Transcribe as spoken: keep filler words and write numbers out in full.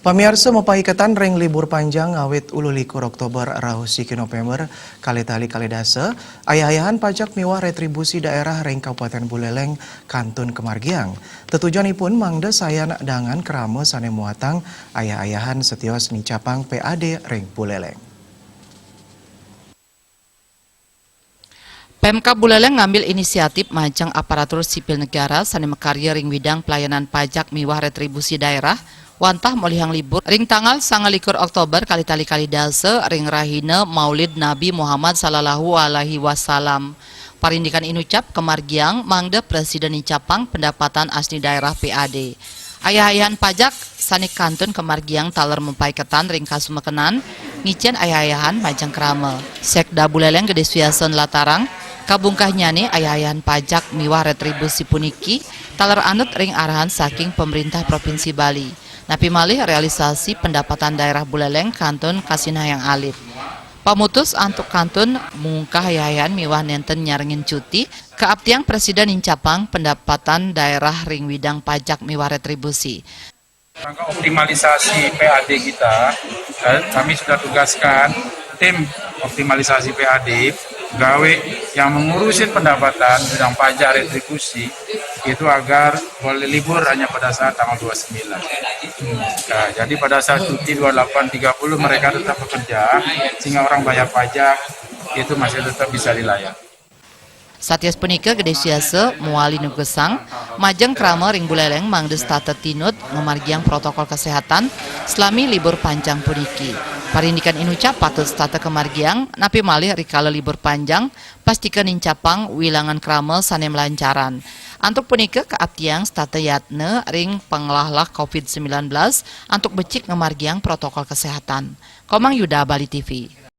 Pamiarsa, mapaiketan ring libur panjang awit ulu likur Oktober rauh siki November, kalih tali kalih dasa, ayah-ayahan pajak miwah retribusi daerah ring Kabupaten Buleleng kantun kamargiang. Tetujonipun mangda sayan dangan krama sane muatang ayah-ayahan setios nincapang P A D ring Buleleng. Pemkab Buleleng ngambil inisiatif majeng aparatur sipil negara sane makarya ring widang pelayanan pajak miwah retribusi daerah, wantah molihang libur ring tanggal sanga likur Oktober kalih tali kalih dasa ring rahina Maulid Nabi Muhammad sallallahu alaihi wasallam. Parindikan inucap kamargiang mangda prasida nincapang pendapatan asli daerah P A D. Ayah-ayahan pajak sane kantun kamargiang taler mapaiketan ring kasumekenan, ngicen ayah-ayahan majeng krama. Sekda Buleleng Gede Suyasa nlatarang, kabungkahnyane ayah-ayahan pajak miwah retribusi puniki taler anut ring arahan saking Pemerintah Provinsi Bali. Napi malih realisasi pendapatan daerah Buleleng kantun kasinahang alit. Pamutus antuk kantun mungkah ayah-ayahan miwah nenten nyarengin cuti, kaaptiang prasida nincapang pendapatan daerah ring widang pajak miwah retribusi. Rangka optimalisasi P A D kita, eh, kami sudah tugaskan tim optimalisasi P A D, pegawai yang mengurusin pendapatan bidang pajak retribusi, itu agar boleh libur hanya pada saat tanggal dua puluh sembilan. Nah, jadi pada saat cuti dua puluh delapan, tiga puluh mereka tetap bekerja, sehingga orang bayar pajak itu masih tetap bisa dilayani. Satios punika Gede Suyasa mawali nugesang majeng krama ring Buleleng mangda setata tinut ngamargiang protokol kesehatan salami libur panjang puniki. Parindikan inucap patut setata kamargiang, napi malih rikala libur panjang, pastika nincapang wilangan krama sane malancaran. Antuk punika kaaptiang setata yatna ring panglahlah covid sembilan belas antuk becik ngamargiang protokol kesehatan. Komang Yuda, Bali T V.